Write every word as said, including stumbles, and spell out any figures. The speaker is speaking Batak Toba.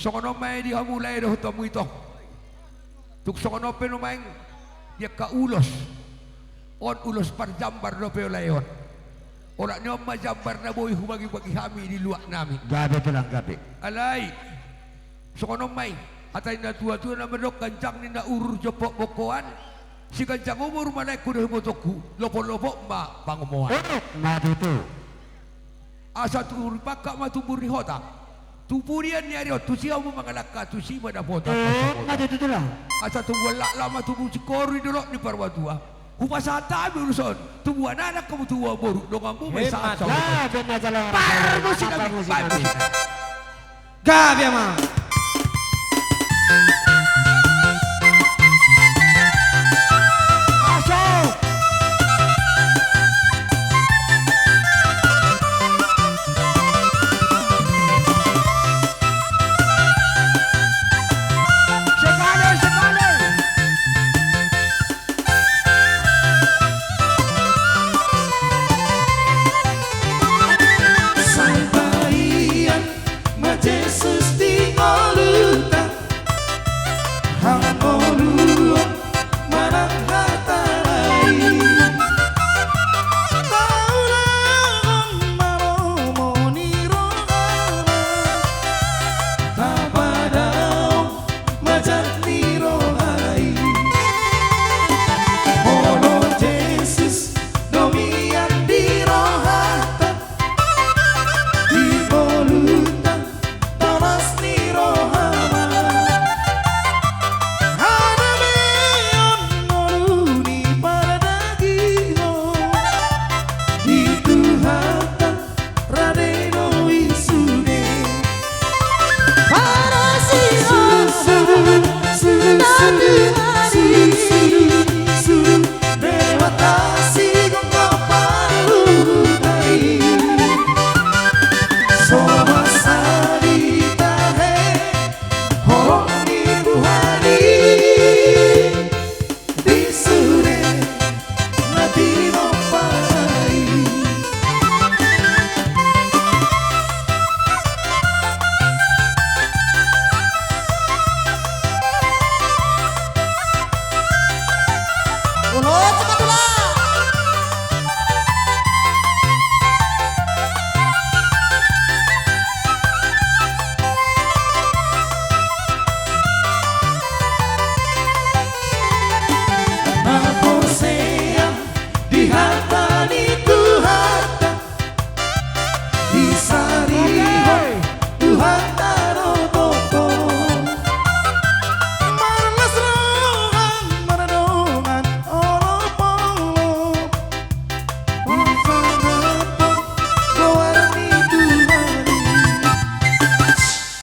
Songon on ma i di hamu lae dohot hamu ito. Tung songon on pe nuaeng di angka ulos. On ulos parjambar dope lae on. Olat ni on ma jambar na boi hubagi-bagi hami di luat nami. Gabe tulang, gabe. Alai songon on ma i, hata ni na tua-tua na mandok ganjang ni na urur jompok bongkoan, siganjang umur ma laengku dohot ibotongku, lopot-lopot ma pangomoan. Emma tutu. Asa tubu ni pangkat ma tubu ni hota. Tu pudian ni ari on tusi hamu mangalangka tusi ma dapotan. Emma tutu tulang. Asa tubuan laklak ma tubu singkoru di dolok ni parumatua. Hupasahat hami ulos on, tubuan anak hamu tubuan boru, donganmu ma i sahat. Emma tutu. Parmusik nami, parmusik nami. Gabe ma.